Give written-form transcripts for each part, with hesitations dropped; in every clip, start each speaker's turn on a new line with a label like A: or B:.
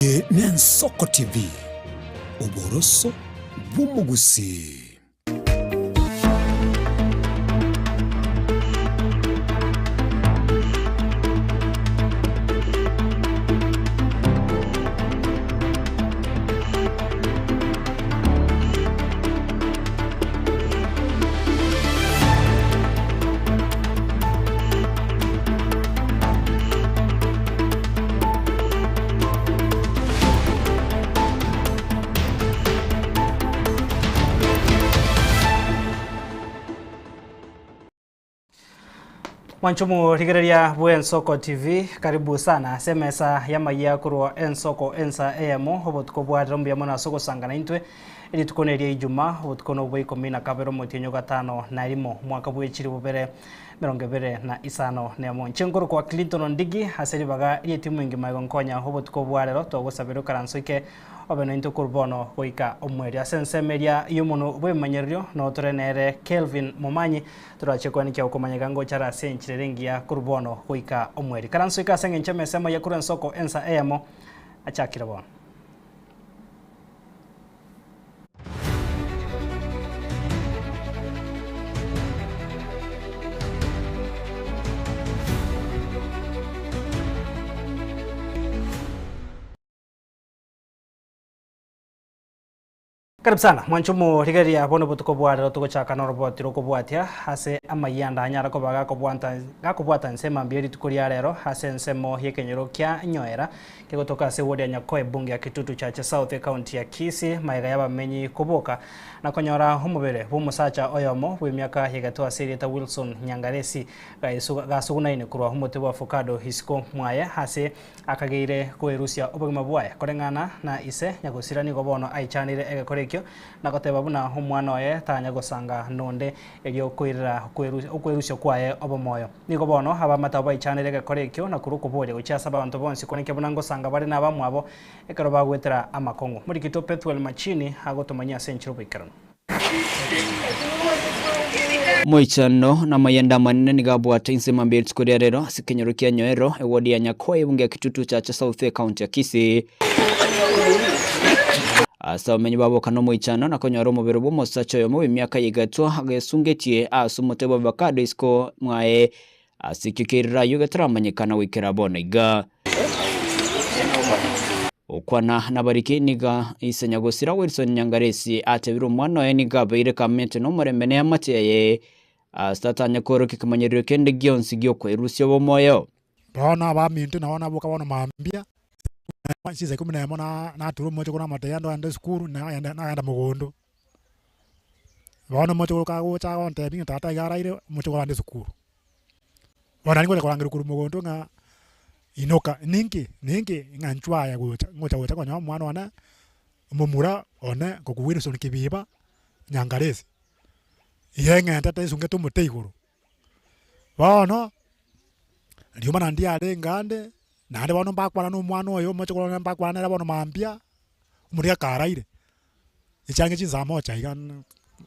A: Eye n'Ensoko TV, oboroso bw'omogusii.
B: Mwancho morigereria bw'Ensoko TV, karibu sana ase emesa y'amayia korwa Ensoko ensa eyemo obotuko bwarire mbuya mono ase ogosangana intwe rituko neria Ijumaa obotuko nobwa ikomi na kabere omotienyi o gatano na rimo omwaka bwe chilifu bibere 25 nemo. Inche nkorokwa Clinton Ondigi ase ribaga ri'etimu engima egonkonya obotuko bwa rero togosabera okaranso ike obe nointwe korwa bono goika omoerio. Ase ensemo eria y'omonwa bw'ebimanyererio noo tore nere Kelvin Momanyi torache koenekia gokomanyeka ngocha are ase enchera ere engiya korwa bono goika omoerio. Karanso ike ase engencho y'emesemo ya korwa ensoko ensa eyemo achakire bono. Karibu sana mwanche omorigereria bono obotuko bwa rero togochaka noroboti rokobwatia ase amayianda anyare koba gakobwanta gakobwata nse mambia rituko ria rero ase ensemo yekenyoro kia Nyoera Kegotoka ase ewodi ya Nyakoe ebunge ya Kitutu Chache South ecounty ya Kisii magega y'abamenyi koboka na konyora omobere bw'omosacha oyomo bw'emiaka y'egeto ase erieta Wilson Nyangaresi gasugunaine korwa omote bw'avocado isiko mwaye ase akageire koerusia obogima bwaye. Koreng'ana na ise nyagosira nigo bono aichanire egekora ekio na goteba buna omwana oye tanya gosanga nonde erio koirera okwerusia kwaye obomoyo. Nigo bono abaamate abwo baichanire egekora ekio na korwa okoboria gochia ase abanto bonsi korenge buna ngosanga bare nabamwabo ekero bagwetera amakong'u. Morikito Pethuel Machini agotomanyia ase enchera oboikeranu.
C: Omoichano na amayanda amanene nigo abwate inse mambia rituko ria rero ase ekenyoro kia Nyoero, ewodi ya Nyakoe, ebunge ya Kitutu Chache South, ekaunti ya Kisii. Ase abamenyi baboka nomoichano na konyora omobere bw'omosacha oyomo bw'emiaka ya igatwa agesungetie ase omote bw'avocado isiko mwaye, ase ekio kerire ayio getaramanyekana goikera bono iga. Gokwana nabariki nigo ise nyagosira Wilson Nyangaresi atebire omwana oye nigo abeire kamete nomorembe neamate yaye ase tatanya koorokia kemanyererio kende gionsi gi'okwerusia obomoyo.
D: Bono abaminto nabo naboka bono mambia, chinsa ikomi na emo natura omochie korwa amateya ndoende esukuru nagenda nagenda mogondo. Bono omochie oyo kagocha agontebia ng'a tata iga araire omochie kogenda esukuru. Bono naende ngocha korangerwa korwa mogondo ng'a inoka ninki ninki ng'a inchuo aye gocha ngocha gocha konyora omwana one, omomura one korwa Wilson Kibiba, Nyangaresi. Igo eng'entete esungete omote igoro. Bono, riomana ndiarenge ande, naende bono mbakwana na omwana oyo omoche korora mbakwana nere bono mambia, omoria akaraire, echiange chinsa moja iga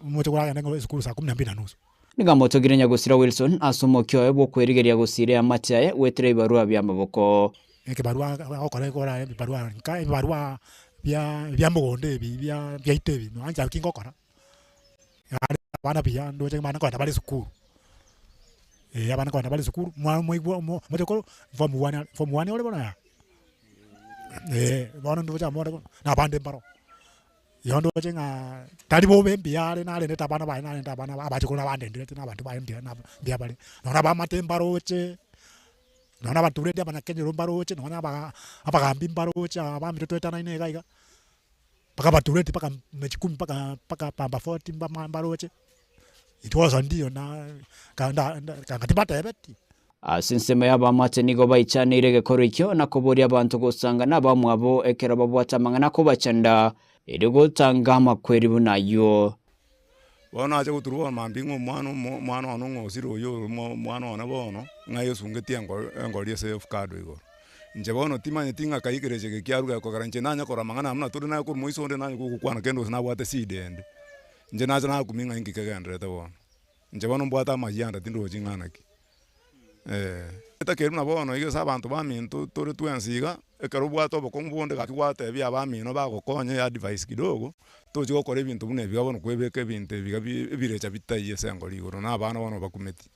D: omoche korora agende ng'a esukuru saa kumi na mbili na nusu.
C: Nigo amotogire nyagosira Wilson ase omokia oye bw'okwerigeria gosiira eamate yaye goetera ebibarua bi'amaboko.
D: Ekebarua agokora ekora ebibarua nka ebibarua bia bia mogondo ebi bia biaito ebi nonya inche naki ngokora. Yaani abana buya ndoche abana nkogenda bare esukuru, eh abana nkogenda bare esukuru, mwana moigwa omo omochokoro form one are form one ore bono yaa, eh bono ndoche amo ore na abande mbaro. Igo ndoche ng'a tari bobe mbuya are narendete abana baye narendete abana abachokoro nabandenderete na abanto baye mbuya na mbuya bare. Nonya abamate mbaroche, nonya abatureti abanyakenyoro mbaroche, nonya aba abagambi mbaroche abamito toetanaine iga iga. Mpaka abatureti mpaka mechikumi mpaka mpaka pamba foti mbama mbaroche, intwe ndio na kanda kanga tibatebeti.
C: Ase ensemo y'abaamate nigo baichaneire egekorwa ekio na koboria abanto gosanga nabamwabo ekero babwate amang'ana akobachanda, erio gotanga amakweri buna ayio.
E: Bono nacha goturwa bono mambia ng'a omwana omo omwana one ong'osire oyio omo omwana one bono, ng'a esungetie engo engori ase efukado igoro. Inche bono timanyeti ng'a kai ekerecha eke kiarure gekogera inche nanya korora amang'ana aya buna tore naye korwa moiso onde nanye gokwana kende gose nabwate shida ende. Inche nacha nakumia ng'a inki kegendererete bono. Inche bono mbwate amayianda tindochi ng'a naki. Eh. Etakeire buna bono iga ase abanto baminto tore twensi iga, ekero obwate obokong'u bonde gaki gwatebia abamino bagokonye advice kidogo, tochi gokora ebinto buna ebi iga bono kwebeka ebinto ebi iga bi ebirecha bitaiyo ase engoro igoro na abana bono obakumeti.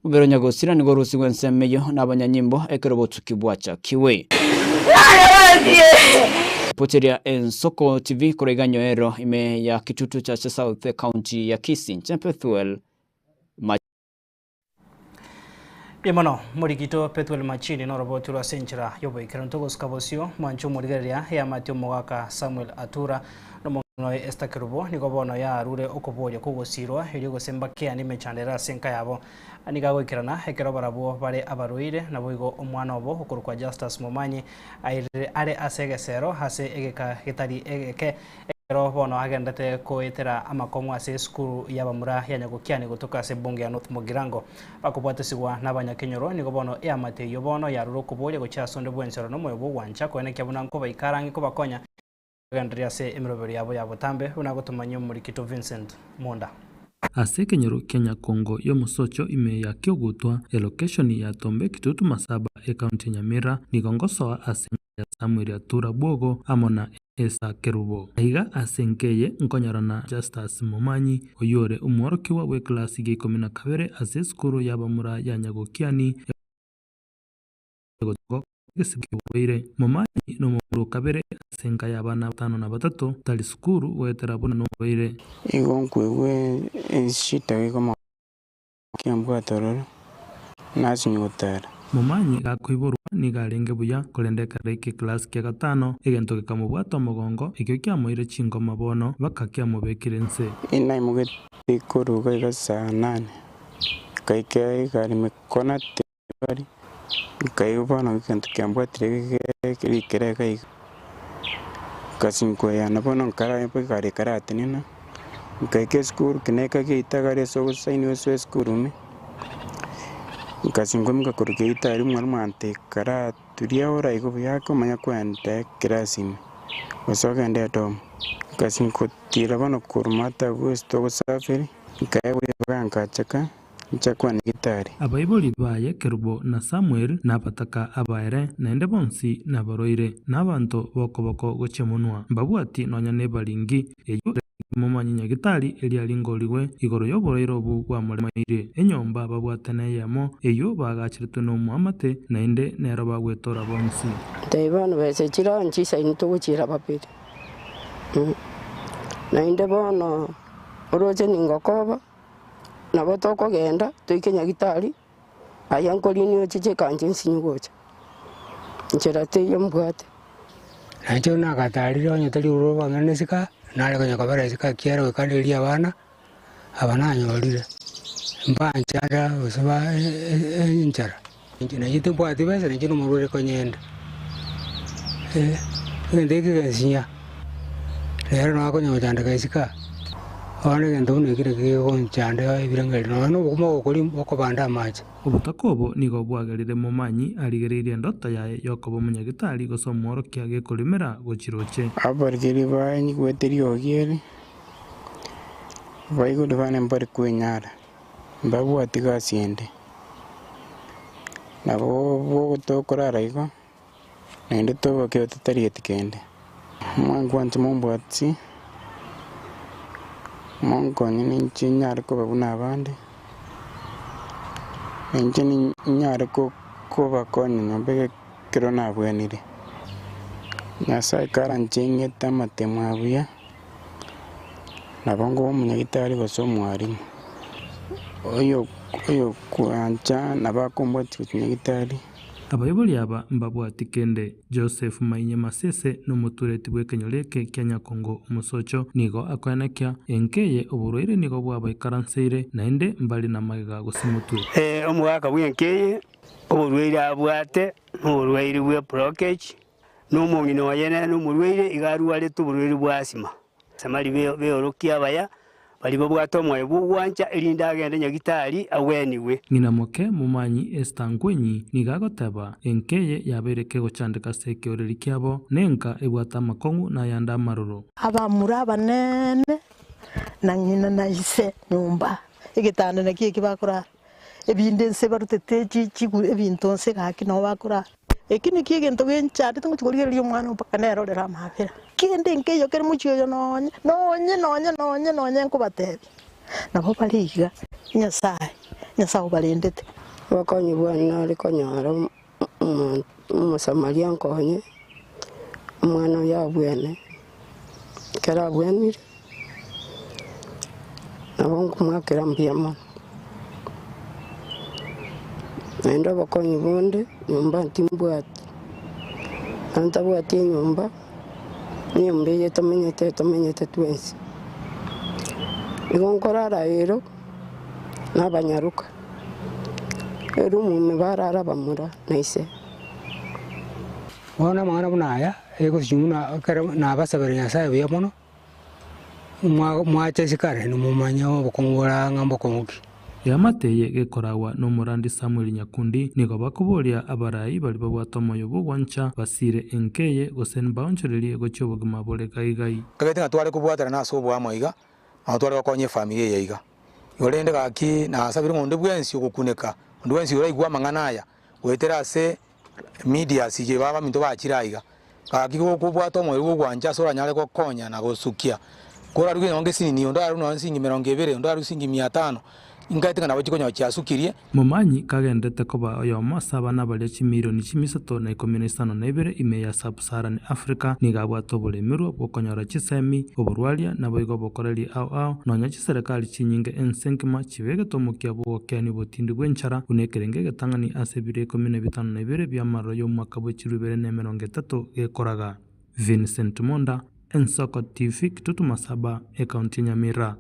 C: Omobere o nyagosira nigo orusigwe ensemo eyio nabanyanyimbo ekero obotuki bwachakigwe. Ripoti eria Ensoko TV korwa iga Nyoero ime ya Kitutu Chache South Ekaunti ya Kisii inche Pethuel Machini.
B: Mbuya mono morigito Pethuel Machini noroboti rwa ase enchera y'oboikeranu togosuka bosio mwanche omorigereria eamate omogaka Samuel Atura Nomong'ina oye Esther Kerubo nigo bono yaarure okoboria kw'ogosiirwa erio gose mbakeane emechando ere ase enka yabo. Nigo agoikerana ekero barabwo bare abarwaire, naboigo omwana obo okorokwa Justus Momanyi airire are ase egesero ase egeka getari egeke ekero bono agenderete koetera amakong'u ase esukuru y'abamura ya Nyagokiani gotoka ase ebunge ya North Mugirango. Bakobwatosigwa nabanyakenyoro nigo bono eamate eyio bono yarure okoboria gochia ase onde bwensi ore nomoyo bw'ogwancha koenekia buna nkobaika arange kobakonya Bagendererie ase emerobero yabo ya botambe, buna gotomanyia omorikito Vincent Monda.
F: Ase ekenyoro kia Nyakongo y'omosocho ime ya Kiogutwa, elokeshoni ya Tombe Kitutu Masaba ekaunti ya Nyamira, nigo ngosoa ase enka ya Samuel Atura Bwogo amo na Esther Kerubo. Aiga ase enka eye nkonyorana Justus Momanyi oyio ore omworokigwa bw'eklasi gia ikomi na kabere ase esukuru y'abamura ya Nyagokiani Egesaku Momanyi nomomura o kabere ase enka y'abana batano na batato, tari sukuru goetera buna nomorwaire.
G: Igo nkoigwa eshida gekoma kiambwate ororo, nasinywa gotara.
F: Momanyi gakoiborwa nigo arenge buya, korende ekero aika eklasi kia gatano, egento gekamobwata omogongo, ekio kiamoire chingoma bono baka kiamobekire inse.
G: Inaimogete koruga iga saa nane, nkaika egari mekona Tibari, nkaigwa bono egento kiambwatire rikere iga iga, nkasinkoyana bono nkara egari ekaratenena, nkaika esukuru kinaika geita egari ase ogosainiwa ase esukuru ime, nkasinkoimoka korwa geita aria omwalimu antebia karaturia oraigwe buya ake omanye koenda ekerasi ime, gose ogende edomu. Nkasinkotiira bono korwa matagu ase togosafiri, nkaegwa ribaga nkachaka. Inche kwane gitari.
F: Abaibori baye Kerubo na Samuel nabataka abaere, naende bonsi nabarwaire, na abanto b'okoboko gochia monwa, mbabwati nonya nebaringi, eyio ere momanye nyagitari eria ringorigwe igoro y'oborwaire obo bwamoremairie. Enyomba babwate neyemo, eyio baagacheretwe nomoamate, naende nero bagwetora bonsi.
H: Ntebie bono besa chiranchi isaini togochiira babere, naende bono oroche ningokoba. Nabo tokogenda toike Nyagitari, aye nkorinia ochiche ekancha ensinyo gocha, nchera teiyo mbwate.
I: Nainche buna nagatarire onye tari ororo bwang'ina nesika, nare konya kobera isiko ekiagera goika nderie abana, aba nanyorire, mbanchanda gose ba enchara. Inche nainche timbwati besa nainche nomorwaire konyenda, egento eke kegensinya, rero nabo akonya gochandeka isiko aa, bono egento buna ekio nakio kegonchanda ebirengererio nonya na obokima ogokoria bokobanda amache.
F: Obotaka obo nigo bwagerire Momanyi arigereirie endoto yaye y'okoba omonyagitari gose omworokia gekorimera gochiroche.
G: Abarikeri banyigwete riogi eri, baigure bane mbari kwenyara. Mbabwati gasi ende, nabo tokorara igo, naende toboke totarieti kende. Mwankwancha mombwati, monkonye ninche nyare koba buna abande, ninche ninyare kobakonya nyomba ekero nabwenire. Nyasae karanche ng'ete amatemo abuya. Nabo nkoba omonyagitari gose omwalimu, oyo oyokwancha nabo akombwatia gochia nyagitari.
F: Abaibori aba mbabwati kende. Joseph Mainye Masese nomotureti bw'ekenyoro eke kia Nyakongo Omosocho nigo akoenekia enka eye oborwaire nigo bwabaikaranseire naende mbari namagega gose motwe.
J: Omogaka bw'enka eye oborwaire abwate noborwaire bwe blockage. Na omong'ina oye nere nomorwaire, iga arwarete oborwaire bwa asima. Samari beorokie abaya, baria babwate omoyo bw'ogwancha, erinde agende nyagitari agwenigwe.
F: Ng'ina moke momanyi Esther Ngwenyi nigo agoteba, Enka eye yabeire kegochandeka ase ekeoreri kiabo, nenka ebwate amakong'u na ayande amaroro.
K: Abamura abanene, na ng'ina na ise nyomba, egetanda nakio eki bakorara. Ebinde nse barutete chi chigu ebinto nse gaki nabo bakorara. Eki nakio egento genchandete ngochia korigereria omwana oo mpaka nerorere amabera. Kende nkeiyo kere mochie oyo nonye, nonye, nonye, nonye, nonye nkobatebia, nabo bare iga, Nyasaye, Nyasaye obarendete.
H: Obokonyi bwane nare konyora Omosamaria nkonye, omwana oyo abwene, ekero abwenire, nabo nkomoakera mbuya mono. Naende obokonyi bonde, nyomba timbwati, ekero ntabwati enyomba, enyomba eye tomenyete tomenyete twensi. Nigo nkorara ero, na abanyaroka, eroom ime barara bamura na ise.
I: Bono amang'ana buna aya, egosinywa buna ekero nabasabera Nyasaye buya mono, mwa mwacha isiko aria nimomanye obokong'u bore ang'e mbokong'u ki.
F: Eamate eye gekoragwa nomorandi Samuel Nyakundi nigo bakoboria abarai baria babwate omoyo bw'ogwancha basire enka eye gose mbaonchorerie gochia obogima bore gaigai.
L: Nkagete ng'a tware kobwaterana ase oboamo iga, nabo tware gokonya efamiri eye iga. Igo rende gaki nasabire ng'a onde bwensi ogokuneka, onde bwensi oraigwe amang'ana aya, goetera ase medias echi babaminto bachire aiga, gaki gokobwata omoyo bwa ogwancha ase oranyare gokonya na gosukia, koraruge nonye esinini, onde ararue nonye siringi emerongo ebere, onde ararue siringi mia tano, inkaete ng'a nabo chikonyora chiasukirie.
F: Momanyi kagenderete koba oyomo ase abana baria chimilioni chimisato na ikomi na isano na ibere ime ya Sub-Saharan Africa, nigo abwate oboremerwa bw'okonyora chisemi, oborwaria, naboigo obokoreri ao ao, nonya chiserekari chinyinge ense engima chibegete omokia bw'ogokeania obotindi bw'enchara buna ekerengo egetang'ani ase ebiro ikomi na bitano na ibere bi'amaroro y'omwaka bwe chilifu ibere na emerongo etato gekoraga. Vincent Monda, Ensoko TV, Kitutu Masaba, Ekaunti ya Nyamira.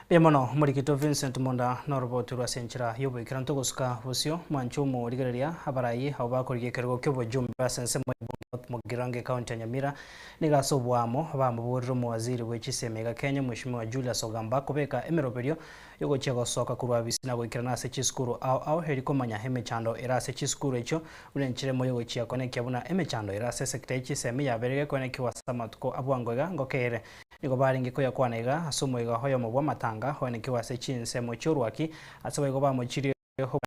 B: Mbuya mono omorikito Vincent Monda noroboti rwa ase enchera y'oboikeranu togosuka bosio mwanche omorigereria abarai abwo bakorigia ekerogo ki'obojumbe ase ensemo ya Bunge North Mugirango ecounty ya Nyamira nigo ase oboamo bamoborire omowaziri bwe chisemi iga Kenya Mweshimiwa Julius Ogamba kobeka emeroberio yogochia gosoka korwa abisi na goikerana ase chisukuru ao ao eri komanya emechando ere ase chisukuru echio buna enchera emo yogochia koenekia buna emechando ere ase esekta ye chisemi yabeire gekoenekiwa ase amatuko abwango iga ngokeire Nigo barenge koyakwana iga ase omoiga oyomo bw'amatanga oenekiwe ase chinsemo chi'orwaki, ase boigo bamochirie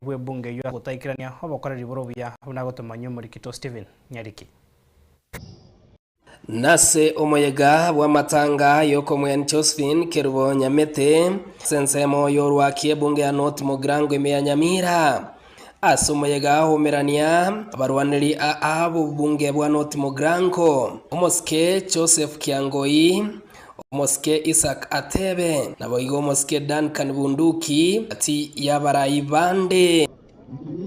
B: bw'ebunge eyio ase ogotaikerania obokoreri bore obuya buna gotomanywa omorikito Stephen Nyariki.
M: Nase omoyega bw'amatanga y'okomwen Josephine Kerubo Nyamete ase ensemo y'orwaki ebunge ya North Mugirango ime ya Nyamira. Ase omoyega oumerania abarwaneri aa b'obobunge bwa North Mugirango, omosike Joseph Kiangoi, omosike Isaac Atebe, naboigo omosike Duncan Bunduki gati y'abarai bande.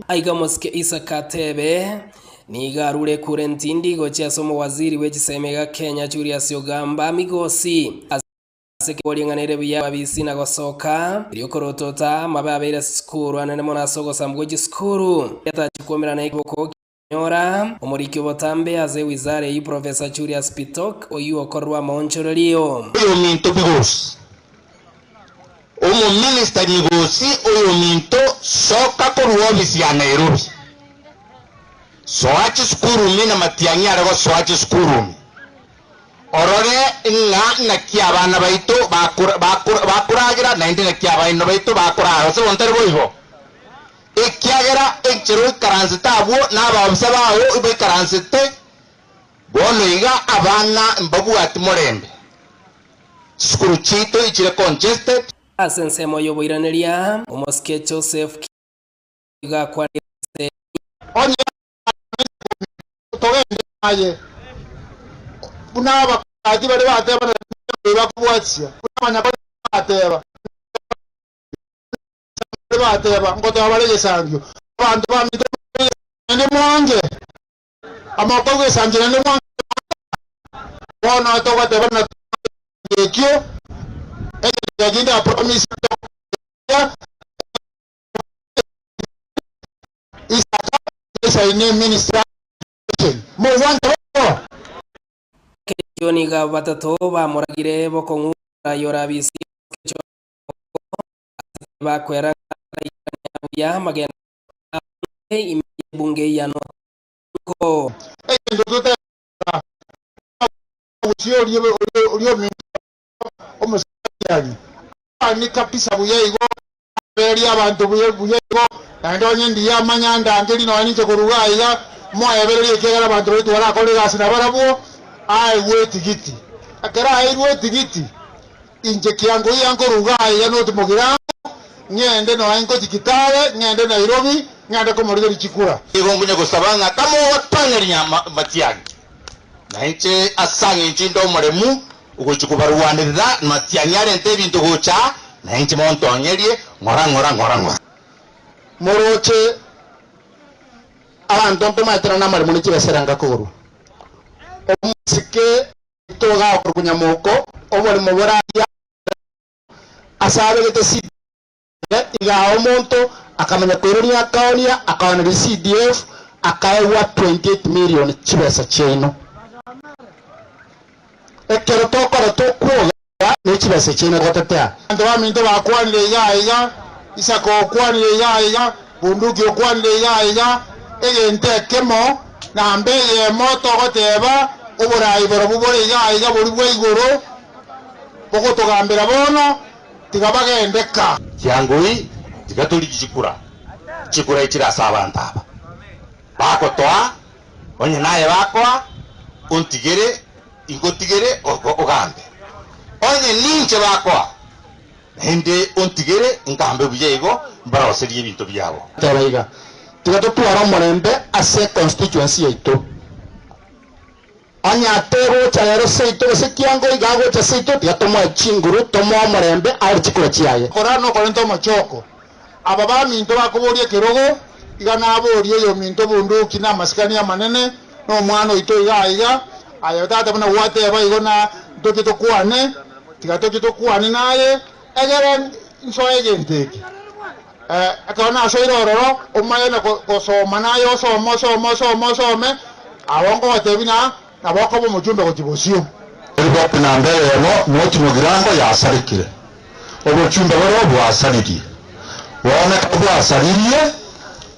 M: Aiga omosike Isaac Atebe nigo arure ekura entindi gochia ase omowaziri bwe chisemi iga Kenya Julius Ogamba Migosi. Ase keboria ere buya ababisi na gosoka, erio korotota amabe abeire ase chisukuru anene mono ase ogosambwa gwe chisukuru, yatachi kwomerana ekeboko ki'okonyora omoriki obotambe ase ewizara eyio Professor Julius Bitok oyio okorerwa amaonchorerio.
N: Oyominto Migosi, Omominista Migosi oyominto soka korwa ofisi ya Nairobi, soa chisukuru ime na Matiang'i are gosoa chisukuru ime. Orore ng'a naki abana baito bakoragera, naende naki abaino baito bakorara, gose bono tari boigo? Ekiagera enchera oikaransete abwo nabaofisa bao baikaransete, bono iga abana mbabwati morembe. Chisukuru chiaito ichire congested.
M: Ase ensemo y'oboiraneria, omosike Joseph gakwanire.
N: Onye togende naye, buna abakati baria bateba na bakobwatia, buna abanyakoni bateba, baria bateba, ngoteba bare egesangio, abanto baminto naende mwange, amoko egesangio naende mwange, bono togoteba na ekio, egento kende apromise Isaka Esaine Minister Education. Mogwancha bono?
M: Ekio nigo aba batato bamoragire bokong'u yorabisi ekecho ase bakwera ng'a taraikerania buya amagena ime y'ebunge ya North.
N: Egento totaekora omogusi oria ominto omosacha aria. Abani kabisa buya igo aberia.
O: Moebererie abanto buya buya igo, naende onye ndiya amanya ndangerie nonya ninche korwa iga aiga, moebererie ekiagera abanto baito barakore egasi nabarabwo, aegwe etigiti. Ekero aeirwe etigiti, inche kiango iya nkorwa iga aiga notimogira amo, ng'ende nonya nkochia Kitale, ng'ende Nairobi, ng'ende komorigeria chikura.
N: Nigo nkonya gosaba ng'a kamogotang'eria matiang'i, na inche ase ang'encho inde omoremu, Ogochia kobarwanerera matiang'i arente ebinto gocha aa, na inche montong'erie ng'ora ng'ora ng'ora ng'ora.
O: Moroche abanto ntomaeterane amaremo ne chibesera ngakogorwa. Omosike oito ogakorwa nyamoko, oboremo boraria ase abegete CDF igaa omonto akamanya koiroria akaonia akaoneria CDF akaegwa 28 million chibesa chiaino. Ekero tokora tokwoga ne chibesa chiaino gotetea. Abanto baminto bakwanire iga iga, Isaka okwanire iga iga, Bunduki okwanire iga iga, egento ekemo namba eyemo togoteba oborai borobwo bore iga iga boria bwa igoro, Bogotogambera bono, tiga bagende ka.
N: Kiangoi, tiga torigie chikura, chikura echire ase abanto aba. Bagotoa, onye naye bakoa, ontigere, ingotigere ogambe. Onye ninche bakoa, naende ontigere ngambe buya igo, mbaroserie ebinto biabo.
O: Teba iga, Tiga totware omorembe ase econstituency yaito. Onye ategocha rero seito gose kiango iga agocha seito, tiga tomoe chinguru, tomoe omorembe aore chikura chiaye. Kora nokorenta omochoko. Aba baminto bakoboria ekerogo, iga naborie oyominto bunduki namasikani amanene, na omwana oito iga aiga, aye tata buna gwateba igo na ntoche tokwane, tiga toche tokwane naye, egere nsoe egento eke. Ekero nasoire ororo, omanye na gosoma naye osome, osome, osome, osome, abo nkogotebia ng'a nabo okoba omochumbe gochia bosio.
P: Riboti namba eyemo, Noti Mugirango yasarekire, obochumbe boria bwasaririe. Bono ekero bwasaririe,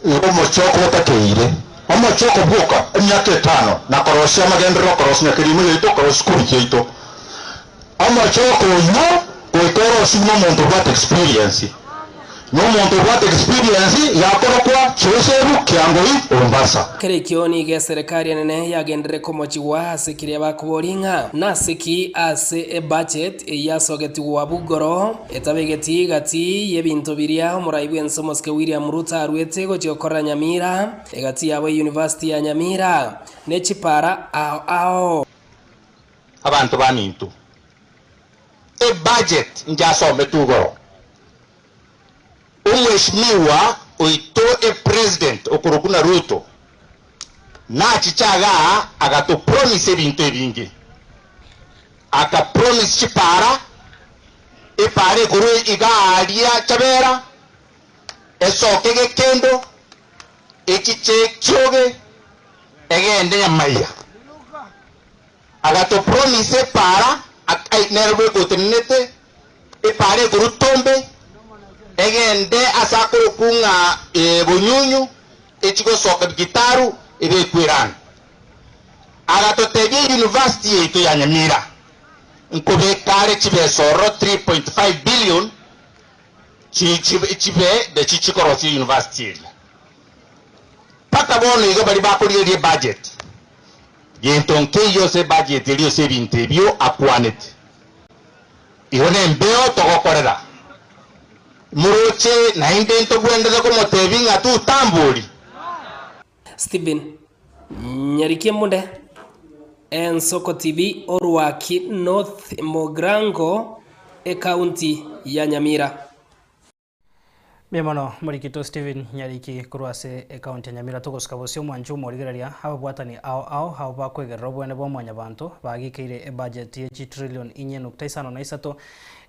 P: igo omochoko otakeire. Omochoko bwoka emiaka etano na korosia amagenderero okorosia nyakerimo yaito, okorosia sukuru chiaito. Omochoko oyio goika orosie buna omonto obwate experience. Na omonto obwate experience yakorokwa Chosebu Kiangoi Ombasa.
M: Kera ekio nigo eserekari enene yagenderere komochigwa ase keria bakoboria ng'a nase ki ase ebudget eyio yasogetigwe abwo igoro etabegeti gati y'ebinto biria omorai bw'ense omosike William Ruto aruete gochia gokorera Nyamira egati yabo eyunivasiti ya Nyamira ne chipara ao ao.
N: Abanto baminto, ebudget njasometwe igoro. Omweshimiwa oito epresident okorokwa na Ruto nachiche igaa agatopromise ebinto ebinge. Akapromise chipara, epara ekorwa igaa aria Chabera, esoke Gekendo, echiche Kioge, egende Nyamaiya. Agatopromise epaara, nere bweka otenenete, epaara ekorwa Tombe, egende ase akorokwa ng'a Bonyunyu, echie gosoka Gitaru, ebekwe Erani. Agatotebia eyunivasiti yaito ya Nyamira, nkobeka are chibesa ororo 3.5 billion chibe nachi chikorosia eyunivasiti eria. Mpaka bono iga baria bakorigereria ebudget, Gento nkeiyo ase ebudget eria ase ebinto ebio akwanete. Igo nembeo togokorera. Moroche naende ntogwenerete komotebia ng'a tutambori.
M: Stephen Nyarikie Munde, Ensoko TV, Orwaki North Mogrango, Ekaunti ya Nyamira.
B: Mbuya mono morikito Stephen Nyariki korwa ase ecounty ya Nyamira togosuka bosio omwancho omorigereria ababwatani ao ao abwo bakwegerera obwene bwa mwanyabanto bagikeire ebudget ye chitrillion inye nukta isano na isato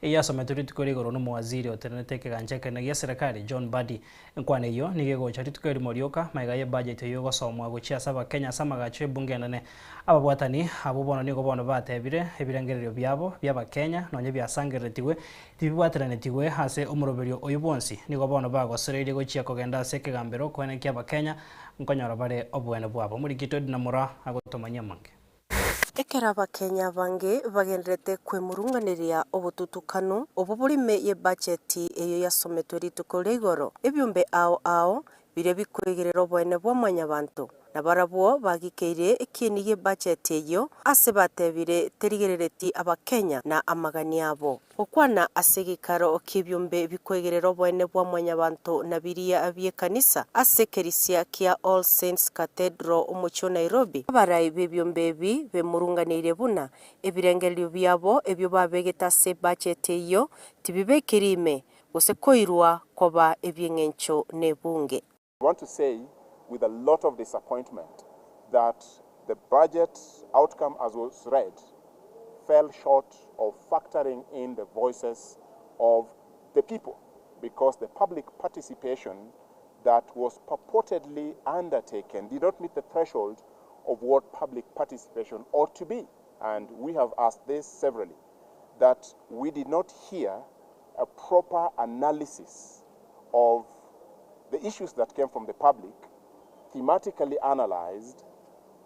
B: eyio yasometwe rituko ria igoro nomowaziri otenenete ekegancha ekenene gia serikali John Mbadi. Enkwana eyio nigo egocha rituko erimo rioka magega y'ebudget eyio egosomwa gochia ase abakenya ase amagacho ebunge enene. Ababwatani abwo bono nigo bono batebire ebirengererio biabo bi'abakenya nonye biasangereretigwe Tibibwateranetigwe ase omoroberio oyio bwonsi, nigo bono bagosereirie gochia kogenda ase ekegambero koenekia Abakenya nkonyora bare oboene bwabo. Omoriki Edna Moraa agotomanyia amange.
Q: Ekero Abakenya abange bagendererete kwemurunganeria obotutukanu obwo borime y'ebacheti eyio yasometwe rituko ria igoro, ebiombe ao ao biria bikoigerera oboene bwa Mwanyabanto, na barabwo bagikeirie ekieni gi'ebacheti eyio ase batebire terigerereti Abakenya na amagani abo. Gokwana ase egeikaro ki'ebiombe bikoigerera oboene bwa Mwanyabanto na biria bi'ekanisa ase ekerisia kia All Saints Cathedral omochie o Nairobi, abarai b'ebiombe ebi bemurunganeirie buna ebirengererio biabo ebio babegete ase ebacheti eyio tibibekiri ime gose koirwa koba ebi'eng'encho nebunge.
R: I want to say with a lot of disappointment that the budget outcome as was read fell short of factoring in the voices of the people because the public participation that was purportedly undertaken did not meet the threshold of what public participation ought to be. And we have asked this severally, that we did not hear a proper analysis of the issues that came from the public, thematically analyzed,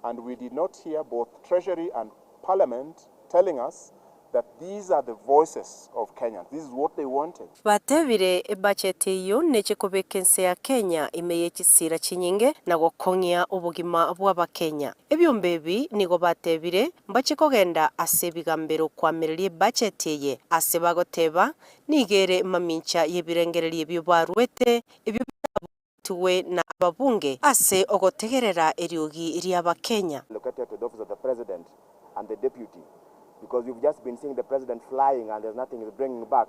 R: and we did not hear both Treasury and Parliament telling us that these are the voices of Kenyans, this is what they wanted.
Q: Batebire ebacheti eyio neche kobeka ense ya Kenya ime ye chisira chinyinge na gokong'ia obogima bw'Abakenya. Ebiombe ebi nigo batebire mbache kogenda ase ebigambero koamereria ebacheti eye ase bagoteba nigo ere mamincha y'ebirengererio ebio barwete ebio birabotigwe na ababunge ase ogotegerera eriogi ri'Abakenya.
S: Allocated to the office of the president and the deputy because we've just been seeing the president flying and there's nothing he's bringing back.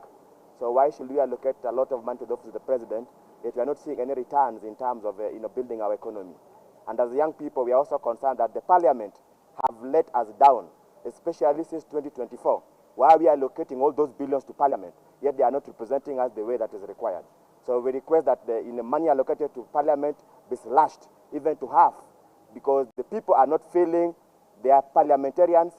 S: So why should we allocate a lot of money to the office of the president if we are not seeing any returns in terms of building our economy? And as young people, we are also concerned that the parliament have let us down, especially since 2024. Why are we allocating all those billions to parliament, yet they are not representing us the way that is required? So we request that the money allocated to parliament be slashed even to half, because the people are not feeling their parliamentarians,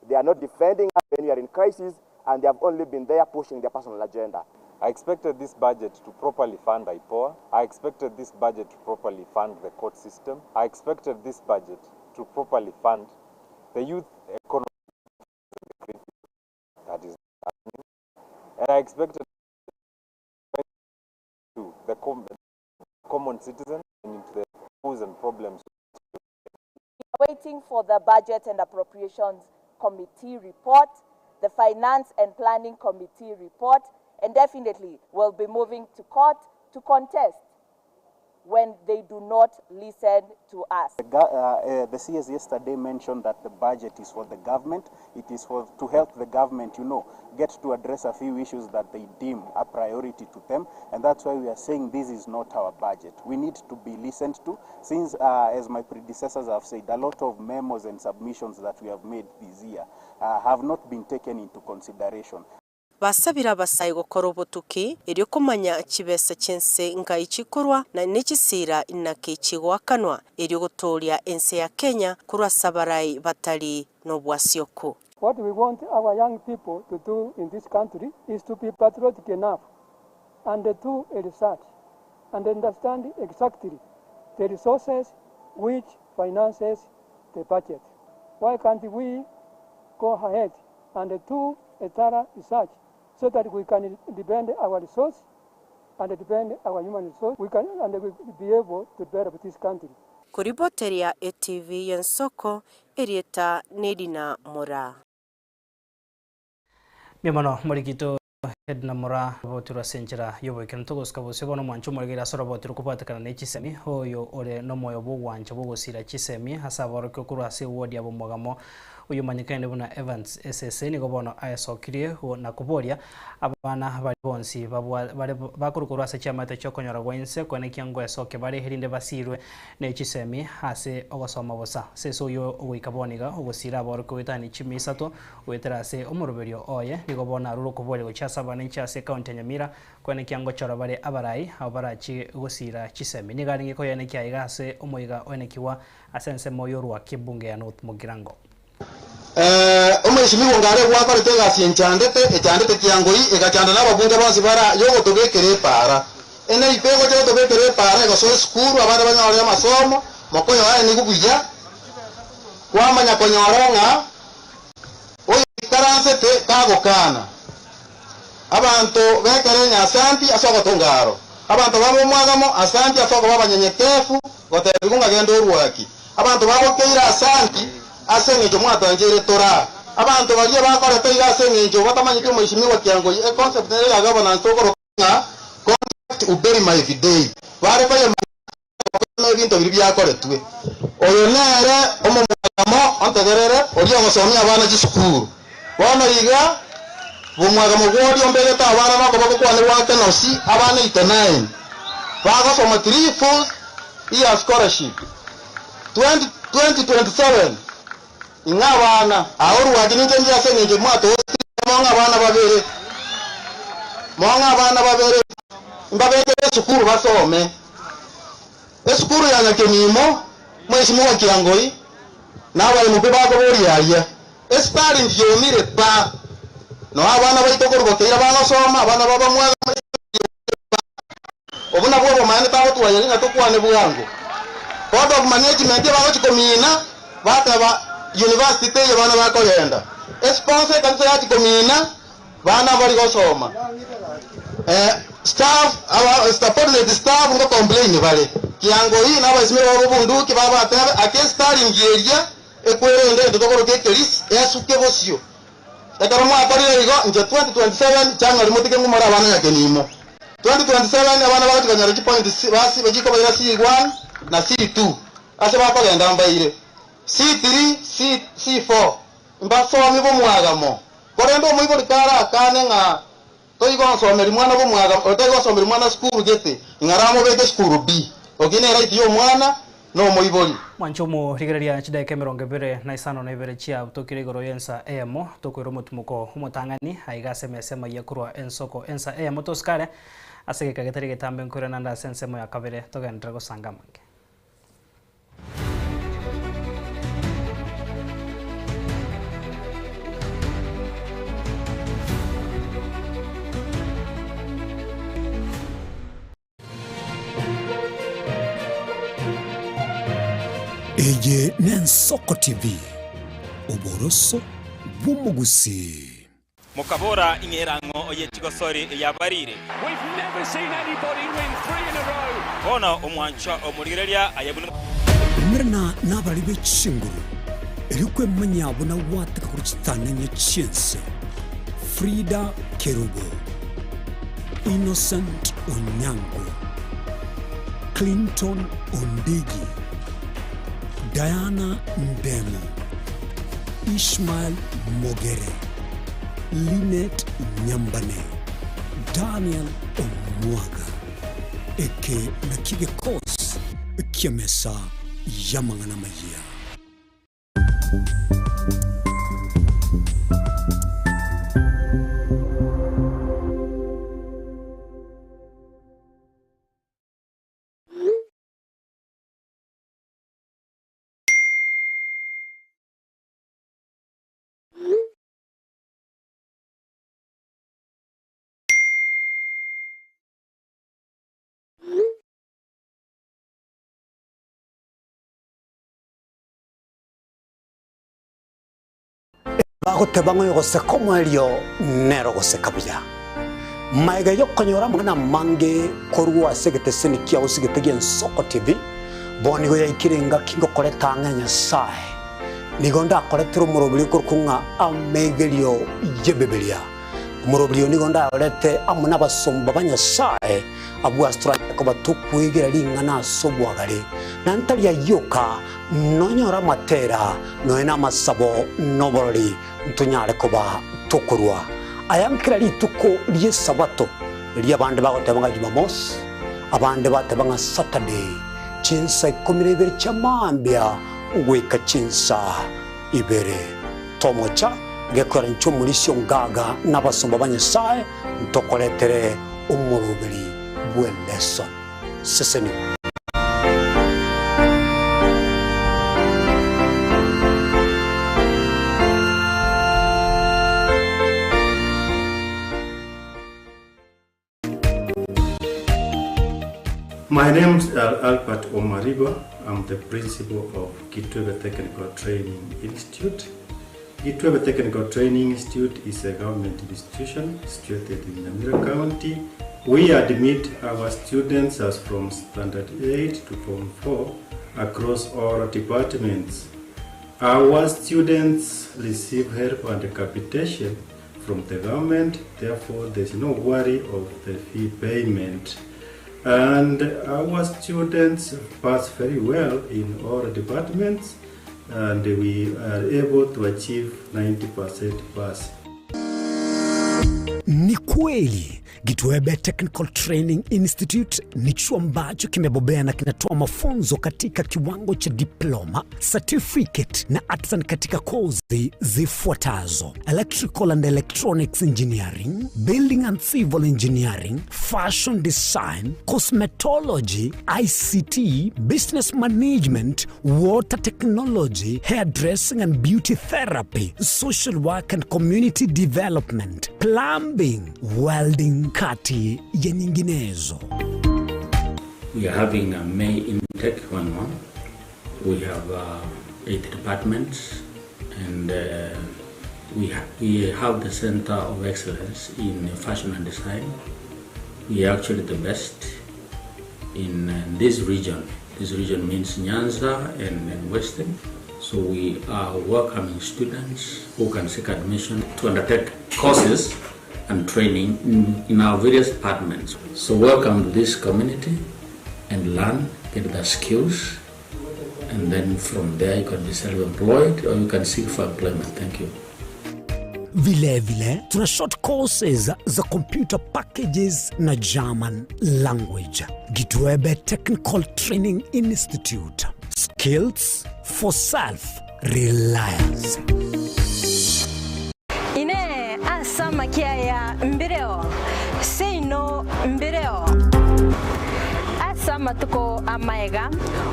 S: they are not defending us when we are in crisis, and they have only been there pushing their personal agenda.
T: I expected this budget to properly fund IPOA. I expected this budget to properly fund the court system. I expected this budget to properly fund the youth economy that is happening. And I expected to the common citizen and into the issues and problems.
U: We are waiting for the Budget and Appropriations Committee report, the Finance and Planning Committee report, and definitely we'll be moving to court to contest when they do not listen to us.
V: The CS yesterday mentioned that the budget is for the government. It is for to help the government, get to address a few issues that they deem a priority to them. And that's why we are saying this is not our budget. We need to be listened to since, as my predecessors have said, a lot of memos and submissions that we have made this year have not been taken into consideration.
Q: Basabire abasae gokora obotuki erio komanya chibesa chi'ense ngai chikorwa na nechisira inaki chigoakanwa erio gotoria ense ya Kenya korwa ase abarai batari nobwasioku.
W: What we want our young people to do in this country is to be patriotic enough and do a research and understand exactly the resources which finances the budget. Why can't we go ahead and do a thorough research so that we can depend our resource and depend our human resource, we can and we be able to develop this country.
Q: Koriboteria ATV y'ensoko erieta Nedina Mora.
B: Mimono morikito Edna Mora botirwa senchera yoboikero togosika bosio bono mwancho moregera ase oroboti rokobwatekana na chisemi oyo ore nomoyo bogwancha bogosira chisemi ase aborokio korwa ase eward ya bomogamo oyo omanyekane buna Evans SSA nigo bono aesokirie na koboria abana bari bonsi bare bakorukorwa ase chiamate chiokonyora gwa inse koenekia ngoesokia bare erinde basirwe na chisemi ase ogosoma bosa. Sese oyo ogoika boniga ogosira aborokio goetania chimi isato goetera ase omoroberio oye nigo bono arure okoboria gochia ase abananchi ase ekaunti ya Nyamira koenekia ngochora bare abarai abo barachi gosira chisemi. Nigo arenge koyenekia aiga ase omoiga oenekiwa ase ensemo yorwa kebunge ya North Mugirango.
X: Omweshimiwa ngare gwakorete egasi enchandete echandete kiangoi egachanda n'ababunge bonsi bara yogotobekera epara ene ipe egocha gotobekera epara egosoa esukuru abana banyore amasomo mokoyo aye nigo buya kwamanya konyora ng'a aikaransete kagokana. Abanto b'Ekerenya asanti ase ogotonga aro. Abanto b'Omwagamo asanti ase okoba abanyenyekefu, gotebigwa ng'a genda orwaki. Abanto bagokeire asanti ase eng'encho mwatancheire toraa. Abanto baria bakorete iga ase eng'encho batamanyeti omoishimiwa Kiangoi, econcept nere ya governance tokoroka ng'a contract uberima evidei. Bare koyemanya gokora ebinto biria biakoretwe. Oyo nere omomwagamo ontegerere, oria ogosomia abana chisukuru. Bono iga, bomwagamo bw'oria ombegete abana nokoboko kwane gwa kenosi, abana 89, bagosoma 3 full year scholarship. 2027 Ing'e abana, aa orwaki ninche nche ase engencho mwatoosire mong'e abana babere, mong'e abana babere, mbabekere esukuru basome. Esukuru ya Nyakemimo, Mheshimiwa Kiangoi, na abaemupe bakoboria aria, esitari ndiomire pa, noo abana baito korwa Bokeira bagosoma, abana b'abamwaga ndiomire pa. Obwo nabwo obomaene tagotwayeria ng'a tokwane bwango. Board of Management ebagochia komina, bateba university teiyo bana bakogenda. Esponsor ekanisa yachia komina, bana mbari gosoma. Eh, staff, aba subordinate staff ngo complain bare. Kiangoi na abasimeri babo bunduki babatebe ake estaringi eria ekwerende ento tokoroka ekerisi esuke bosio. Ekero mwakorire igo, inche 2027 chang'ari motige ng'umore abana Nyakenimo. 2027 abana bagochia konyora chipoint basi chikobaira C1 na C2 ase bakogenda mbaire C3, C, C4 mbasomi bomwagamo. Korende omoibori karakane ng'a toigonsomeri mwana bomwagamo, toigonsomeri mwana sukuru gete, ing'aramobeke sukuru B. Oki ne right ya omwana na omoibori.
B: Mwanche omorigereria chidaeka emerongo ebere na isano na ibere chiabutokire igoro y'ensa eyemo, tokoira omotimoko omotang'ani aiga ase emesa emayia korwa ensoko ensa eyemo tosikare ase egeka getari getambe nkoirana ande ase ensemo ya kabere togenderere gosanga amange.
A: Eye n'Ensoko TV, oboroso bw'omogusii.
C: Mokabora, Ing'era ang'o ye chigosori yabarire? Bono omwanchwa omorigereria aye buna.
A: Umerana nabarari be chinguru, erio kwemanya buna gwateka korwa chitananya chi'ense. Frida Kerubo. Innocent Onyango, Clinton Ondigi, Diana Ndemo, Ishmael Mogere, Linet Nyambane, Daniel Omwaga. Eke nakio gekosi ki'emesa y'amang'ana amayia. Bagoteba ng'a oyogoseka omoerio nere ogoseka buya. Magega y'okonyora amang'ana amange korwa ase egeteseni kiao sigete gi'Ensoko TV, bono nigo yaikire engaki ngokoreta ang'e Nyasae. Nigo ndakoretere omoroberi okorokwa ng'a Amegerio y'Ebibilia. Omoroberi oyo nigo ndayorete amo nabasomba ba Nyasae, abwo ase toranyare koba tokwegera ring'ana ase obwagare, na ntari ayio oka, nonyore amatera, nonya namasabo, na oborori, ntonyare koba tokorua aya nkera rituko ri'Esabato, erio abande bagoteba ng'a Jumamosi, abande bateba ng'a Saturday, chinsa ikomi na ibere chia mambia goika chinsa ibere. Tomocha gekwera inche omorisia ongaga na abasomba ba Nyasae ntokoretere omoroberi bw'eleson. Sesenigwa.
D: My name is Albert Omariba. I'm the principal of Kitwebe Technical Training Institute. Gitwebe Technical Training Institute is a government institution situated in Nyamira County. We admit our students as from Standard 8 to Form 4 across all departments. Our students receive help and capitation from the government, therefore there's no worry of the fee payment. And our students pass very well in all departments and we are able to achieve 90% pass.
A: Ni kweli Gitwebe Technical Training Institute ni chuo ambacho kimebobea na kinatoa mafunzo katika kiwango cha diploma, certificate na artisan katika kozi zifuatazo: electrical and electronics engineering, building and civil engineering, fashion design, cosmetology, ICT, business management, water technology, hairdressing and beauty therapy, social work and community development, plumbing, welding, kati ya nyinginezo.
E: We are having a May intake 1-1. We have 8 departments, and we have the Center of Excellence in Fashion and Design. We are actually the best in this region. This region means Nyanza and Western. So we are welcoming students who can seek admission to undertake courses and training in our various departments. So welcome to this community and learn, get the skills, and then from there you can be self-employed or you can seek for employment. Thank you.
A: Vilevile tuna short courses za computer packages na German language. Gitwebe Technical Training Institute. Skills for self-reliance.
G: Ine ase amakia aya mbireo, seino mbireo. Ase amatuko amaega,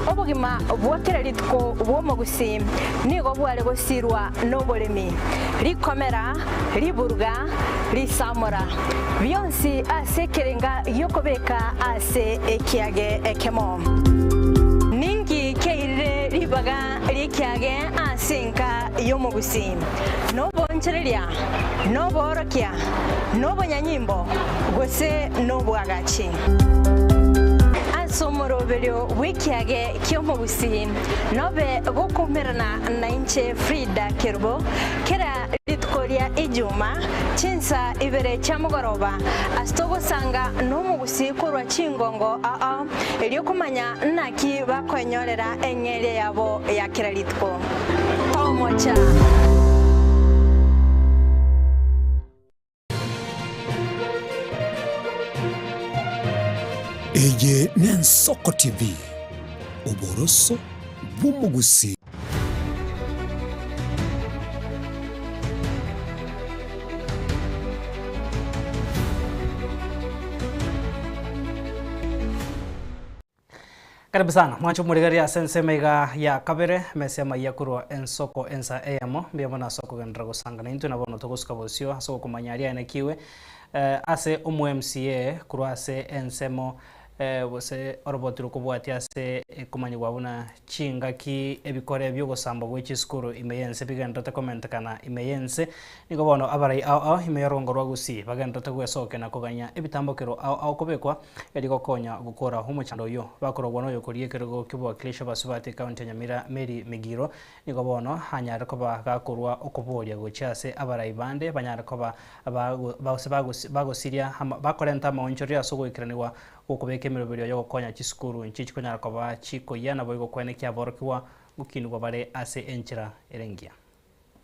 G: obogima bwa kera rituko bw'omogusii nigo bware gosirwa noboremi, rikomera, riburuga, risamora, bionsi ase ekerenga gi'okobeka ase ekiage ekemo. Ninki kiairire ribaga ri'ekiage ase enka y'omogusii? Nobonchereria, noboorokia, nobonyanyimbo, gose nobwagachi? Ase omoroberio bw'ekiage ki'omogusii nobe gokoumerana nainche Frida Kerubo kera rituko ria Ijuma chinsa ibere chia mogoroba ase togosanga nomogusii korwa chingongo ao erio komanya naki bakoenyorera eng'eria yabo ya kera rituko. Tomocha!
A: Eye n'Ensoko TV, oboroso bw'omogusii.
B: Karibu sana mwanche omorigereria ase ensemo iga ya kabere mese amaiya korwa ensoko ensa eyemo mbuya mono ase okogenderera gosangana intwe na bono togosuka bosio ase ogokomanya aria aenekiwe eh, ase omo MCA korwa ase ensemo eh, gose oroboti rokobwatia ase ekomanyigwa buna chingaki ebikore bi'ogosambwa gwe chisukuru ime y'ense bigendererete komentekana ime y'ense Nigo bono abarai ao ao ime y'orogongo rwa Gusii bagendererete gwesokia na kogania ebitambokero ao ao kobekwa erio gokonya gokora omochando oyio. Bakorogwa noyokoria ekerogo ki'obowakilishi abasubati ekaunti ya Nyamira Mary Migiro nigo bono anyare koba gakorwa okoboria gochia ase abarai bande banyare koba gose bagosiria bakorenta amaonchorerio ase ogoikeranigwa gw'okobeka emeroberio yogokonya chisukuru nchichikonyara koba chikoyia naboigo koenekia aborokigwa gokinigwa bare ase enchera ere engiya.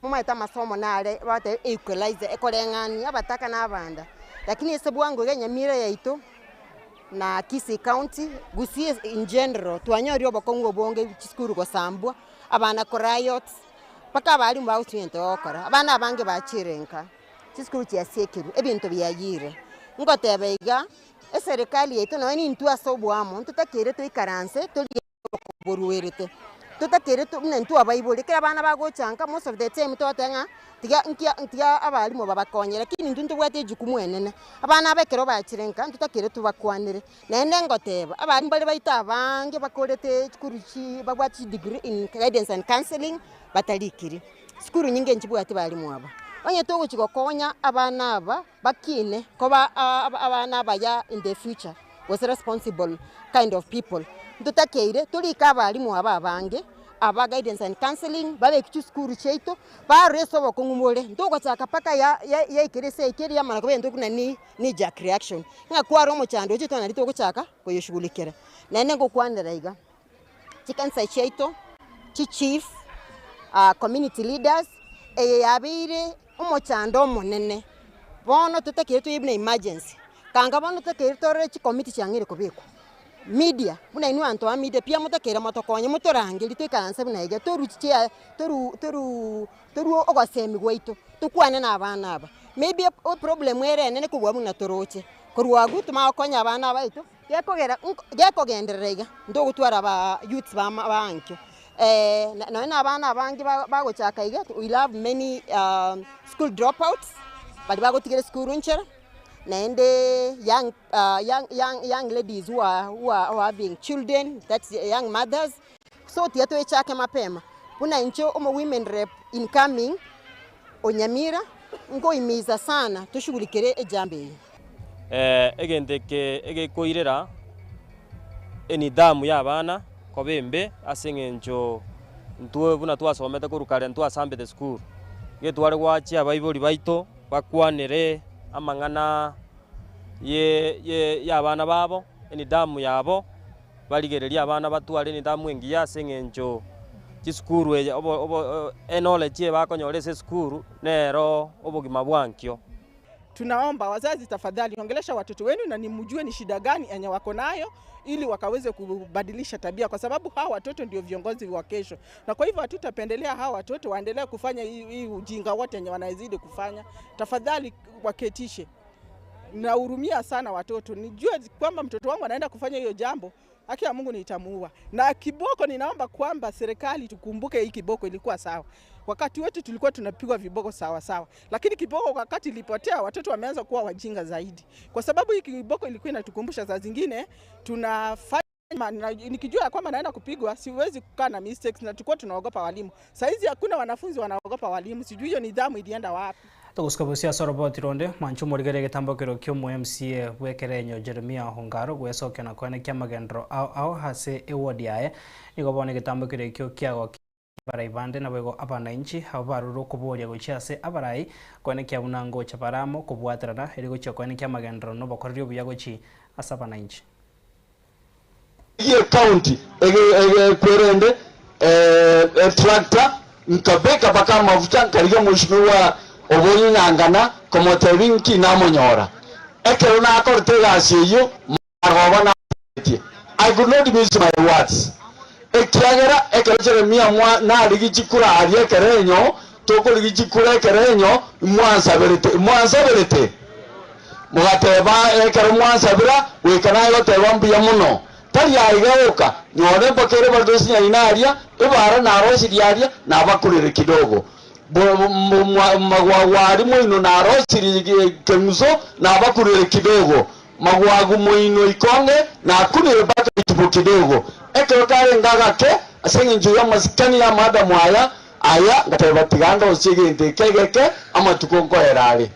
J: Momaete amasomo nare bagoteba equalizer ekoreng'ania abataka na abanda, lakini ase bwango iga enyamira yaito na Kisii county, Gusii in general twanyorire obokong'u obonge chisukuru gosambwa, abana koriot, mpaka abalimu bagotumia egento bagokora, abana abange bachire nka, chisukuru chiasiekirwe, ebinto biayire. Ngoteba iga, eserikali yaito nonye nintwe ase oboamo ntotakeire toikaranse torigie Boruerete. Totakeire buna intwe abaibori, ekero abana bagocha nka most of the time togoteba ng'a tiga nkia tiga abalimu babakonye, lakini intwe ntobwate ejukumu enene. Abana aba ekero bachire nka ntotakeire tobakwanere. Naende ngoteba, abalimu baria baito abange bakorete chikuru chi babwate chidegree in guidance and counselling batarikiri. Sukuru nyinge nchibwati balimu aba. Onye togochi gokonya abana aba bakine koba abana abaya in the future gose responsible kind of people, ntotakeire torike abalimu aba abange aba guidance and counselling babeke chisukuru chiaito barore ase obokong'u bore, ntogochaka mpaka ya yaikire ase yaikire yamana koba egento buna ni knee jerk reaction, ng'a kware omochando oche twana togochaka koyoshughulikera. Naende ngokwanera iga. Chikanisa chiaito, chichief, community leaders, eye yabeire omochando omonene, bono totakeire toyebie buna emergency, kanga bono totakeire torore chicommittee chiang'eire kobekwa, media, buna inwe abanto ba media pi motakeire motokonye motorangerie toikaranse buna iga torwe chichea toru toru torwe ogosemi gwaito, tokwane na abana aba, maybe eproblem ere enene kobua buna toroche, korwa abwo tomanye gokonya abana baito. Gekogera gekogenderera iga, ntogotwara aba youths ba ankio, nonye na abana abange bagochaka iga, we will have many school drop outs, baria bagotigera esukuru nchera, naende young young young young ladies who are who are having children, that's young mothers, so tiga toechake mapema, buna inche omo women rep incoming o Nyamira, nkohimiza sana toshughulikere ejambo eye.
H: Egento eke egekoirera enidhamu y'abana koba embe ase eng'encho intwe buna twasomete korwa kare ntwasambete sukuru, iga tware goachia abaibori baito bakwanere amang'ana ye ye y'abana babo, enidhamu yabo, barigererie abana batware enidhamu engiya ase eng'encho chisukuru eye obo obo eknowledge eye bakonyora ase esukuru, nero obogima bwa nkio.
I: Tunaomba wazazi, tafadhali ongelesha watoto wenu na nimjue ni shida gani yenye wako nayo, ili wakaweze kubadilisha tabia, kwa sababu hawa watoto ndio viongozi wa kesho, na kwa hivyo hatutapendelea hawa watoto waendelee kufanya hii ujinga wote yenye wanazidi kufanya. Tafadhali waketishe. Nahurumia sana watoto, nijue kwamba mtoto wangu anaenda kufanya hiyo jambo, haki ya Mungu nitamuua. Na kiboko, ninaomba kwamba serikali tukumbuke hii kiboko ilikuwa sawa. Wakati wetu tulikuwa tunapigwa viboko sawa sawa, lakini kiboko wakati ilipotea, watoto wameanza kuwa wajinga zaidi, kwa sababu hii kiboko ilikuwa inatukumbusha saa zingine tunafanya nikijua kwamba naenda kupigwa siwezi kukaa na mistakes, na tulikuwa tunaogopa walimu. Saa hizi hakuna wanafunzi wanaogopa walimu, sijui hiyo nidhamu ilienda wapi.
B: Togosuka bosio ase oroboti ronde, mwanche omorigere egetambokero kia omo MCA bw'ekerenyo Jeremiah Ongaro gwesokia na koenekia amagenderero ao ao ase eward yaye. Nigo bono egetambokero ekio kiagokia abarai bande naboigo abanainchi abwo barure okoboria gochia ase abarai koenekia buna ngocha bare amo kobwaterana eri gochia koenekia amagenderero na obokoreri obuya gochi ase abanainchi.
K: Ye county ekwerende etractor nkabeka mpaka amafuta nkarigia omweshimiwa Obonyi Nyangana komotebia nki namonyora. Ekero nakorete egasi eyio maroba natebetie I could not miss my words ekiagera ekero Jeremia mwa narigi chikura aria ekerenyo tokorigi chikura ekerenyo mwansaberete mwansaberete mogateba ekero mwansabera goika naye goteba mbuya mono tari aiga oka nyore mpaka ere badosi nyaina aria ebara narosirie aria nabakurere kidogo magwagwa moino narosirie keng'uso nabakurere kidogo magwagu moino ikonge nakunire mpaka itubo kidogo ekero karenga gake ase eng'encho ya amasikani ya madamu aya aya ngateba tiga ndosie egento eke egeke amatuko nkoera are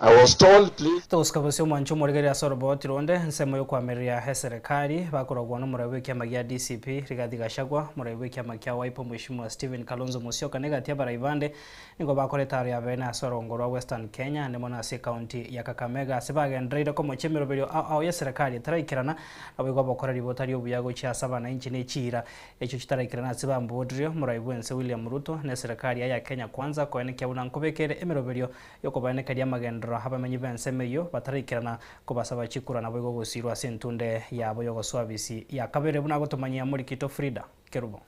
K: I was told please.
B: Togosuka bosio omwancho omorigereria ase oroboti ronde ensemo y'okoamereria eserekari bakorogwa n'omorai bw'ekiama gia DCP Rigathi Gachagua, omorai bw'ekiama kia Wiper Mweshimiwa Stephen Kalonzo Musyoka na egati y'abarai bande nigo bakora etaro ya bene ase orongo rwa Western Kenya ande mono ase ecounty ya Kakamega ase bagendereire komochia emeroberio ao ao y'eserekari etaraikerana naboigo obokoreri botari obuya gochia ase abanainchi ne chiira echio chitaraikerana ase bambotirio omorai bwense William Ruto na eserekari yaye ya Kenya Kwanza koenekia buna nkobekere emeroberio y'okobaenekeria amagenderero abamenyi b'ensemo eyio bataraikerana kobasaba chikura naboigo gosirwa ase entunde yabo y'ogosoa bisi ya kabere buna agotomanyia Morikito Frida Kerubo.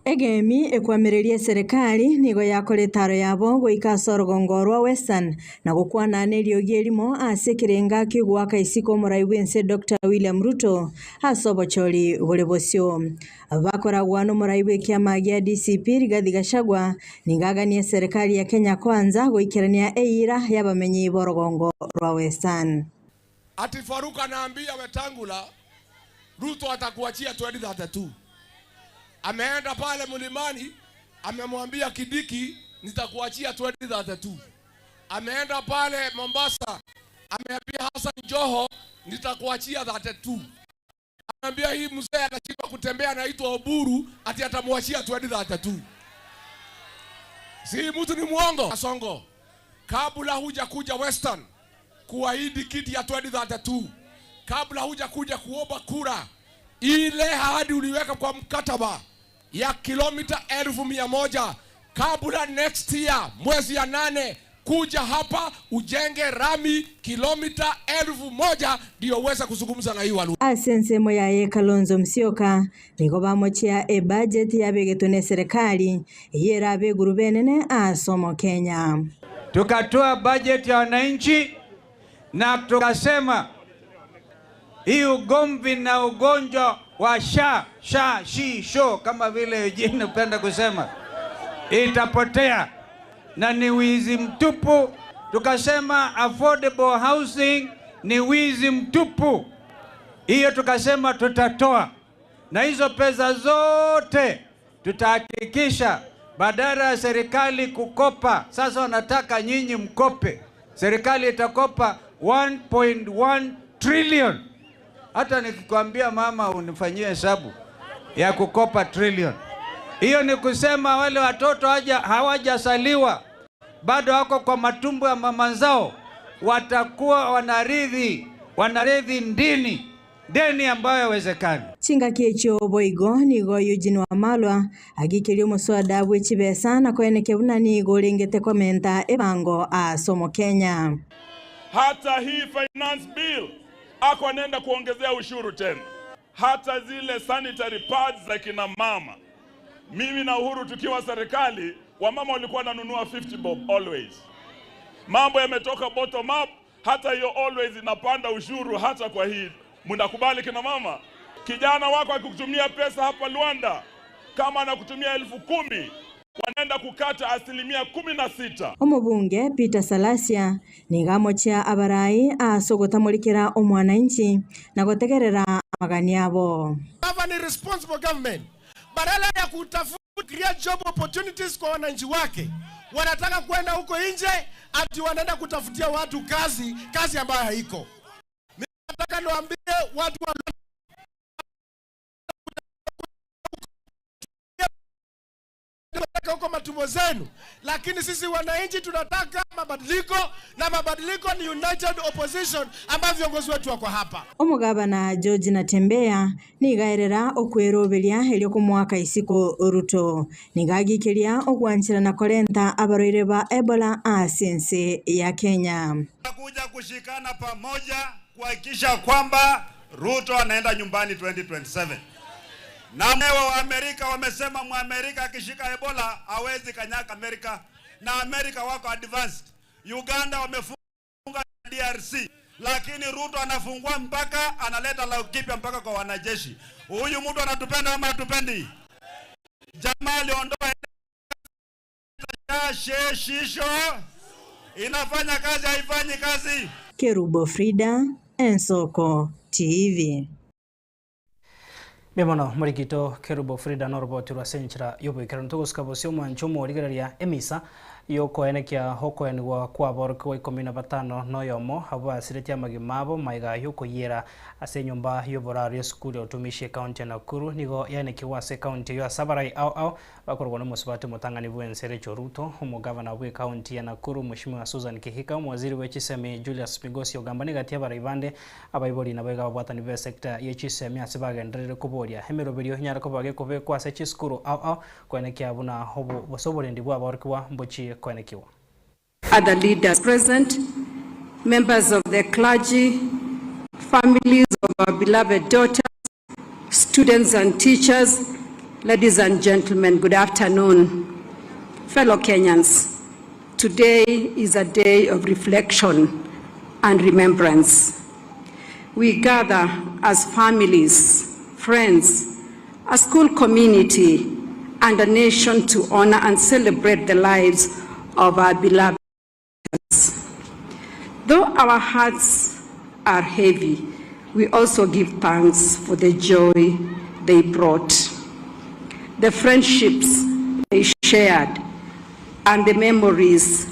L: Egemi ekwamereria eserekari nigo yakora etaro yabo goika ase orogongo rwa Western na gokwana na eriogi erimo ase ekerenga kigoaka isiko omorai bwense Dr. William Ruto ase obochori bore bosio. Bakoragwa n'omorai bw'ekiama gia DCP Rigathi Gachagua ningagania serikali ya Kenya Kwanza goikerania eira y'abamenyi b'orogongo rwa Western.
Y: Ati Faruk anaambia Wetangula, Ruto atakuachia 2032. Ameenda pale mlimani, amemwambia Kindiki, nitakuachia 2032. Ameenda pale Mombasa ameambia Hassan Joho nitakuachia 32. Ameambia hii mzee anashindwa kutembea anaitwa Oburu ati atamwachia 2032. Si mtu ni mwongo. Kasongo, kabla hujakuja Western kuahidi kiti ya 2032, kabla hujakuja kuomba kura, ile ahadi uliweka kwa mkataba ya kilomita 100,000 kabla next year mwezi ya 8 kuja hapa ujenge rami kilomita 1,000 ndio uweze kuzungumza na hii Waluo.
L: Ase ensemo yaye Kalonzo Musyoka nigo bamochia ebudget yabegetwe ne serikali eyio erabe egurube enene ase Omokenya.
F: Tukatoa budget ya wananchi na tukasema hii ugomvi na ugonjwa wa sha sha shi sho kama vile Eugene upenda kusema itapotea na ni wizi mtupu. Tukasema affordable housing ni wizi mtupu, hiyo tukasema tutatoa, na hizo pesa zote tutahakikisha badala ya serikali kukopa, sasa wanataka nyinyi mkope, serikali itakopa 1.1 trillion. Hata nikikwambia mama unifanyie hesabu ya kukopa trillion, hiyo ni kusema wale watoto hawajasaliwa bado wako kwa matumbo ya mama zao, watakuwa wanarithi deni ambayo haiwezekani.
L: Chingaki echio boigo nigo Eugene Wamalwa agikeria omuswada bwe chibesa na koeneke buna nigo orengete komenta ebango ase Omokenya.
M: Hata hii finance bill ako anaenda kuongezea ushuru tena, hata zile sanitary pads za kina mama. Mimi na Uhuru tukiwa serikali, wamama walikuwa wananunua 50 bob always. Mambo yametoka bottom up, hata hiyo always inapanda ushuru hata kwa hii. Mnakubali kina mama? Kijana wako akikutumia pesa hapa Luanda, kama anakutumia 10,000, wanaenda kukata asilimia 16.
L: Omobunge Peter Salasya niga amochia abarai ase ogotamorikera omwananchi na gotegerera amagani abo.
Y: Hapa ni responsible government. Badala ya kutafuta create job opportunities kwa wananchi wake, wanataka kwenda huko nje ati wanaenda kutafutia watu kazi, kazi ambayo haiko. Mimi nataka niwaambie watu wa huko matumbo zenu, lakini sisi wananchi tunataka mabadiliko, na mabadiliko ni united opposition ambayo viongozi wetu wako hapa.
L: Omugabana George Natembeya nigaerera okweroberia erio komwaka isiko Ruto nigagikeria ogwanchera na korenta abarwaire ba Ebola ase ense ya Kenya.
N: Tunakuja kushikana pamoja kuhakikisha kwamba Ruto anaenda nyumbani 2027. Na wa Amerika wamesema Mwamerika akishika Ebola hawezi kanyaka Amerika, na Amerika wako advanced. Uganda wamefunga DRC, lakini Ruto anafungua mpaka analeta Laikipia mpaka kwa wanajeshi. Huyu mtu anatupenda ama hatupendi? Jamaa aliondoa shisho, inafanya kazi haifanyi kazi?
L: Kerubo Frida, Ensoko TV.
B: Mimono murigito Kerubo Frida noroboti rwa senchera yoboikerano togosika bosio omwancho omorigereria emisa yokoenekia okoenigwa kwa aborokigwa 15 noyomo abo basiretie amagima abo maiga yokoyera ase enyomba yoboraro ya esukuru ya utumishi ekaunti ya Nakuru nigo yaenekiwa ase ekaunti eyo ase abarai ao ao bakorwa na omosubati omotang'ani bwa ense Rachel Ruto, omogavana bwa ekaunti ya Nakuru Mheshimiwa Susan Kihika, omowaziri bwa chisemi Julius Migosi ogamba nigatia abarai bande abaibori nabo iga babwatani ba esector ya chisemi ase bagenderere koboria emeroberio nyara koba gekobekwa ase chisukuru ao ao koenekia buna obo bose oborendi bwa aborokigwa mbochi koenekiwa.
O: Other leaders present, members of the clergy, families of our beloved daughters, students and teachers, ladies and gentlemen, good afternoon. Fellow Kenyans, today is a day of reflection and remembrance. We gather as families, friends, a school community, and a nation to honor and celebrate the lives of our beloved. Though our hearts are heavy, we also give thanks for the joy they brought, the friendships they shared, and the memories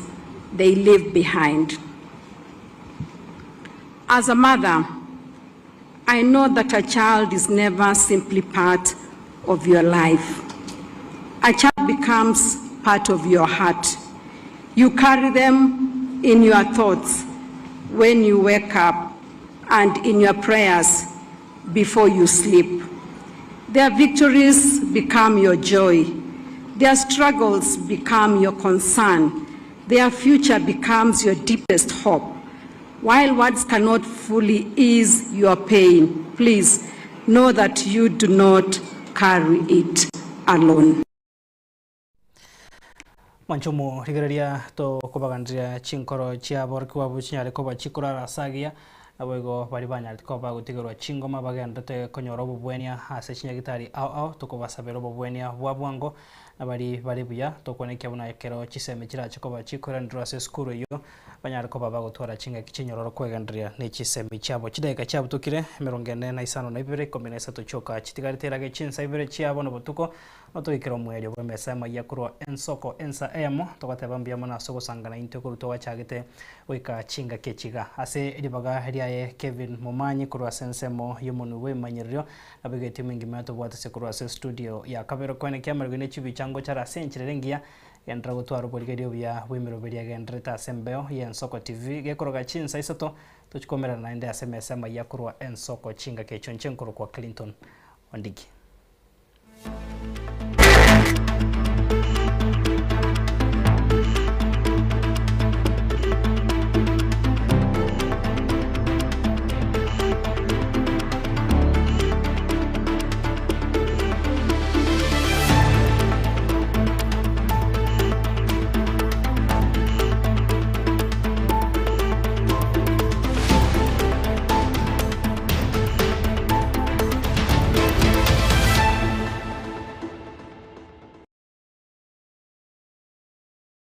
O: they leave behind. As a mother, I know that a child is never simply part of your life. A child becomes part of your heart. You carry them in your thoughts when you wake up and in your prayers before you sleep. Their victories become your joy. Their struggles become your concern. Their future becomes your deepest hope. While words cannot fully ease your pain, please know that you do not carry it alone.
B: Mwanche omorigereria tokobaganderia chinkoro chi'aborokigwa abwo chinyare koba chikorara ase agiya, naboigo baria banyarete koba bagotigerwa chingoma bagenderete konyora obobwenia ase chinyagitari ao ao, tokobasabera obobwenia bwa bwango, na baria bare buya, tokwanekea buna ekero chisemi chirache koba chikoranderwa ase esukuru eyio, banyare koba bagotwara chingaki chinyororo kwegendereria ne chisemi chiabo. Chidaeka chiabutokire emerongo ene na isano na ibere, ikomi na isato chioka chitigarete erage chinsa ibere chia bono botuko, Notoikere omoerio bw'emesa y'amayia korwa ensoko ensa eyemo, togateba mbuya mono ase ogosangana intwe korwa twagachagete goika chingaki echi iga. Ase ribaga riaye Kevin Momanyi korwa ase ensemo y'omonwe bw'ebimanyererio, naboigo etimu engima yatobwatese korwa ase estudio ya kabere koenekia amariko ne chibicha ngochare ase enchera ere engiya, genderera gotwara oborigereria obuya bw'emeroberio egendererete ase embeo y'Ensoko TV gekoroga chinsa isato, tochi komerana naende ase emesa y'amayia korwa ensoko chingaki echio inche nkorokwa Clinton Ondigi.